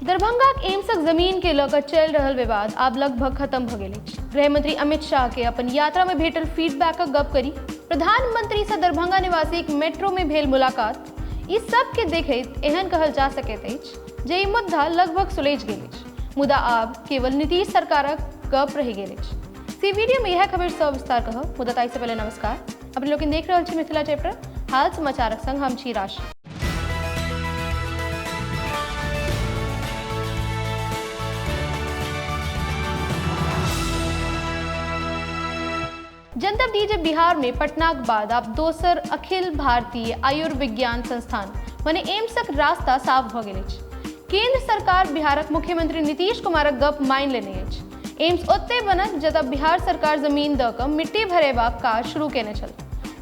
दरभंगाक एम्सक जमीन के लऽ कऽ चलि रहल विवाद आब लगभग खत्म भऽ गेल अछि। गृह मंत्री अमित शाह के अपन यात्रा में भेटल फीडबैकक गप करी, प्रधानमंत्री सँ दरभंगा निवासीक मेट्रो में भेल मुलाकात, ई सब के देखैत एहन कहल जा सकैत अछि जे ई मुद्दा लगभग सुलझि गेल अछि। मुदा आब केवल नीतीश सरकारक गप रहि गेल अछि। सी वीडियो में इएह खबर सविस्तार कहब, मुदा ताहि सँ पहिले नमस्कार। अपने लोकनि देख रहल छी मिथिला चैप्टर, हाल समाचारक संग हम छी राशि। जनतब दी जे बिहार में पटनाक बाद आब दोसर अखिल भारतीय आयुर्विज्ञान संस्थान मने एम्सक रास्ता साफ भऽ गेल अछि। केंद्र सरकार बिहारक मुख्यमंत्री नीतीश कुमारक गप मानि लेने अछि। एम्स ओतहि बनत जतय बिहार सरकार जमीन दऽ कऽ मिट्टी भरेबाक काज शुरू केने छल।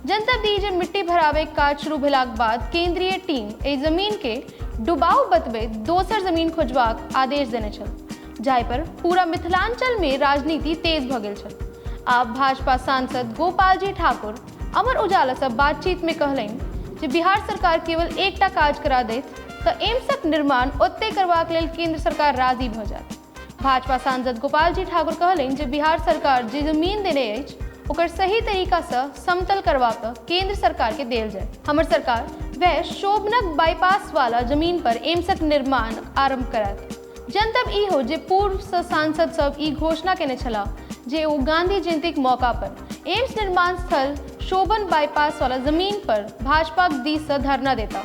जनतब दी जे मिट्टी भराबैक काज शुरू भेलाक बाद केंद्रीय टीम एहि जमीन के डुबाउ बतबैत दोसर जमीन खोजबाक आदेश देने छल, जाहि पर पूरा मिथिलांचल मे राजनीति तेज भऽ गेल छल। आब भाजपा सांसद गोपालजी ठाकुर अमर उजाला सँ बातचीत मे कहलनि जे बिहार सरकार केवल एकटा काज करा दैत तऽ एम्सक निर्माण ओतहि करबाक लेल केंद्र सरकार राजी भऽ जायत। भाजपा सांसद गोपालजी ठाकुर कहलनि जे बिहार सरकार जे जमीन देने अछि ओकर सही तरीका सँ समतल करवा कऽ केंद्र सरकार के देल जाय। हमर सरकार वएह शोभनक बाईपास वाला जमीन पर एम्सक निर्माण आरंभ करायत। जनतब ई हो जे पूर्व सँ सांसद सब ई घोषणा केने छलाह जे ओ गांधी जयंतीक मौका पर एम्स निर्माण स्थल शोभन बाईपास वाला जमीन पर भाजपाक दिस सँ धरना देता।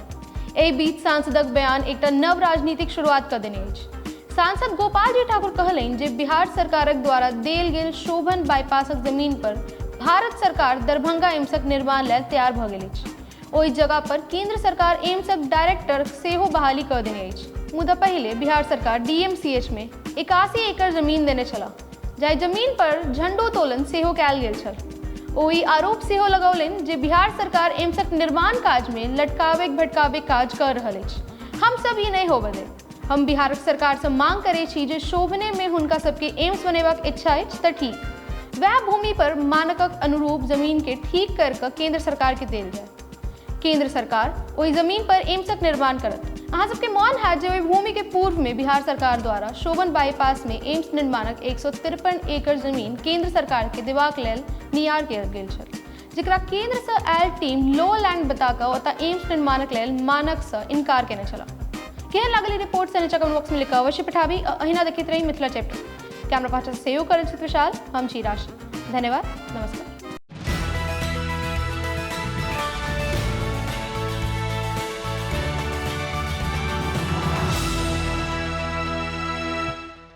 एहि बीच सांसदक बयान एकटा नव राजनीतिक शुरुआत कऽ देने अछि। सांसद गोपाल जी ठाकुर कहलनि जे बिहार सरकारक द्वारा देल गेल शोभन बाईपासक जमीन पर भारत सरकार दरभंगा एम्सक निर्माण लेल तैयार भऽ गेल अछि। ओहि जगह पर केंद्र सरकार एम्सक डायरेक्टर सेहो बहाली कऽ देने अछि। मुदा पहिले बिहार सरकार डीएमसीएच मे 81 एकड़ जमीन देने छलाह, जाहि जमीन पर झंडोत्तोलन सेहो कयल गेल छल। ओ ई आरोप सेहो लगौलनि जे बिहार सरकार एम्सक निर्माण काज मे लटकाबैक भटकाबैक काज कऽ रहल अछि। हम सब ई नहि होबय देब। हम बिहारक सरकारसँ मांग करै छी जे शोभनेमे हुनका सबके एम्स बनेबाक इच्छा अछि तऽ ठीक, वएह भूमि पर मानकक अनुरूप जमीनके ठीक करि कऽ केंद्र सरकारके देल जाय। केंद्र सरकार ओहि जमीन पर एम्सक निर्माण करत। अहाँ सबके मोन हैत जे ओहि भूमिके पूर्वमे बिहार सरकार द्वारा शोभन बाईपासमे एम्स निर्माणक 153 एकड़ जमीन केंद्र सरकारके देबाक लेल नियार कयल गेल छल, जकरा केंद्रसँ आयल टीम लो लैंड बता कऽ ओतय एम्स निर्माणक लेल मानकसँ इनकार केने छल। केहन लागल ई रिपोर्ट से नीचा कमेंट बॉक्स में लिख अवश्य पठाबी। अहिना देखैत रही मिथिला चैप्टर। कैमरा पाछा सहयोग करल छथि विशाल, हम छी राशि। धन्यवाद, नमस्कार।